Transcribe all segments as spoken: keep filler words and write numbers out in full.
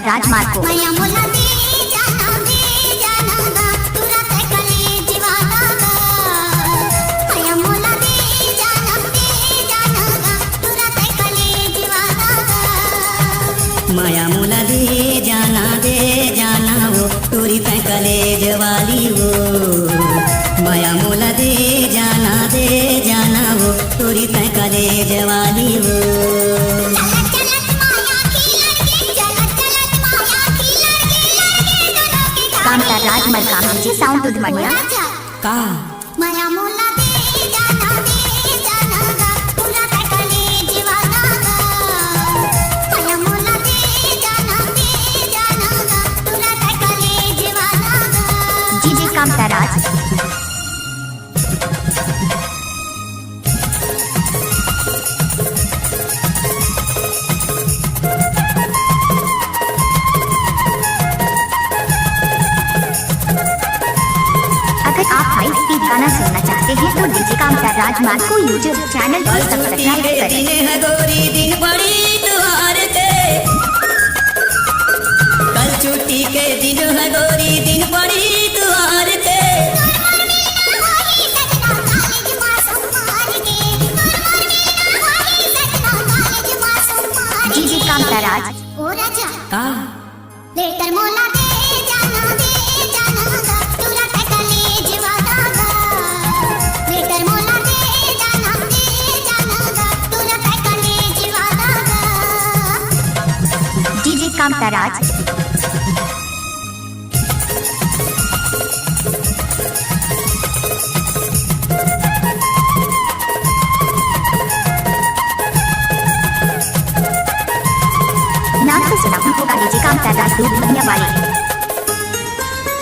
राजमार्ग को। मया मोला दे जाना, दे जाना गा, टूरा तैं कलेज वाला गा। मया मोला दे जाना, दे जाना गा, टूरा तैं कलेज वाला गा। मया मोला दे जाना, दे जाना वो, टूरी तैं कलेज वाली वो। मया मोला दे जाना, दे जाना वो, टूरी तैं कलेज वाली वो। चलत चलत माया खिलर गे, चलत चलत माया खिलर गे, लड़ गे दोनों के गाड़ी। कामता राज मरकाम डीजे साउंड दुधमनिया। राजा। का? मया मोला दे जाना, दे जाना गा, टूरा तैं कलेज वाला गा। मया मोला दे जाना, दे जाना गा, टूरा तैं कलेज वाला गा। डीजे कामता राज। अगर आप हाई स्पीड गाना सुनना चाहते हैं तो डीजे कामता राजमार्ग को YouTube चैनल को सब्सक्राइब करें। दिन है गोरी, दिन पड़ी तुहार के। कल छुट्टी के दिन है गोरी, दिन पड़ी तुहार के। डीजे कामता राज। ओ राजा। का? लेटर मोला दे जाना, दे जाना गा, टूरा तैं कलेज वाला गा। लेटर मोला दे जाना, दे जाना गा, टूरा तैं कलेज वाला गा। डीजे कामता राज। नाम तो सुना ही होगा डीजे कामता राज दुधमनिया वाले।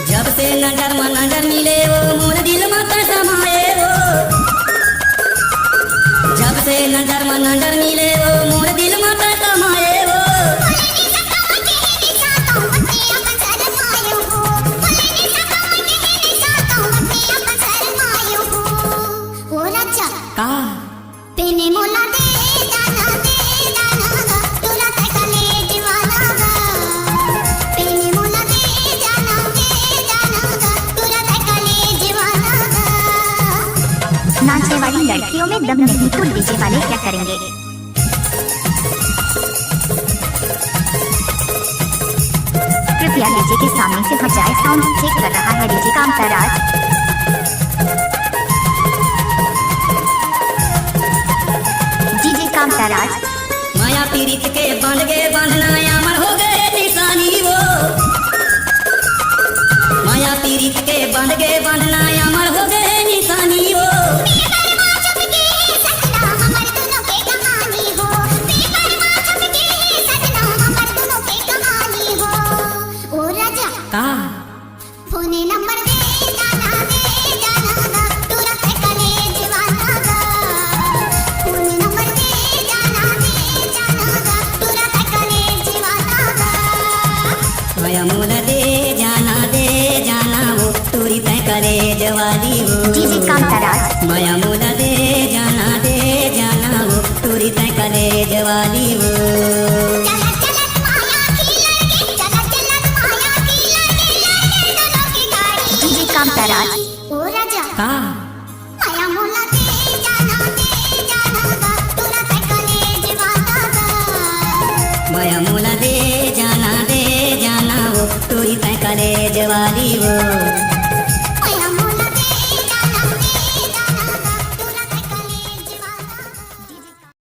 जब से नजर मा नजर मिले वो, मोर दिल मा तैं समाए वो। जब से नजर मा नजर मिले वो, मोर दिल मा तैं समाए वो। ओ राजा। का? पेने मोला दे जाना, दे जाना गा, टूरा तैं कलेज वाला गा। पेने मोला दे जाना, दे जाना गा, टूरा तैं कलेज वाला गा। नाचने वाली लड़कियों में दम नहीं तो डीजे वाले क्या करेंगे? कृपया डीजे के सामने से हट जाए, साउंड चेक कर रहा है डीजे कामता राज। डीजे कामता राज। माया पीरित के बांध के बांधना अमर हो गे निशानी वो। माया पीरित के बांध के बांधना अमर हो गे निशानी वो। ओ राजा। का? फोने नंबर दे जाना, दे जाना गा, टूरा तैं कलेज वाला गा। फोने नंबर दे जाना, दे जाना गा, टूरा तैं कलेज वाला गा। मया मोला दे जाना, दे जाना वो, टूरी तैं कलेज वाली वो। डीजे कामता राज। मया मोला दे जाना, दे जाना वो, टूरी तैं कलेज वाली वो। चलत चलत माया खिलर गे, चलत चलत माया खिलर गे, लड़ गे दोनों के गाड़ी। डीजे कामता राज। ओ राजा। का? मया मोला दे जाना, दे जाना गा, टूरा तैं कलेज वाला गा। मया मोला दे जाना, दे जाना वो, टूरी तैं कलेज वाली वो।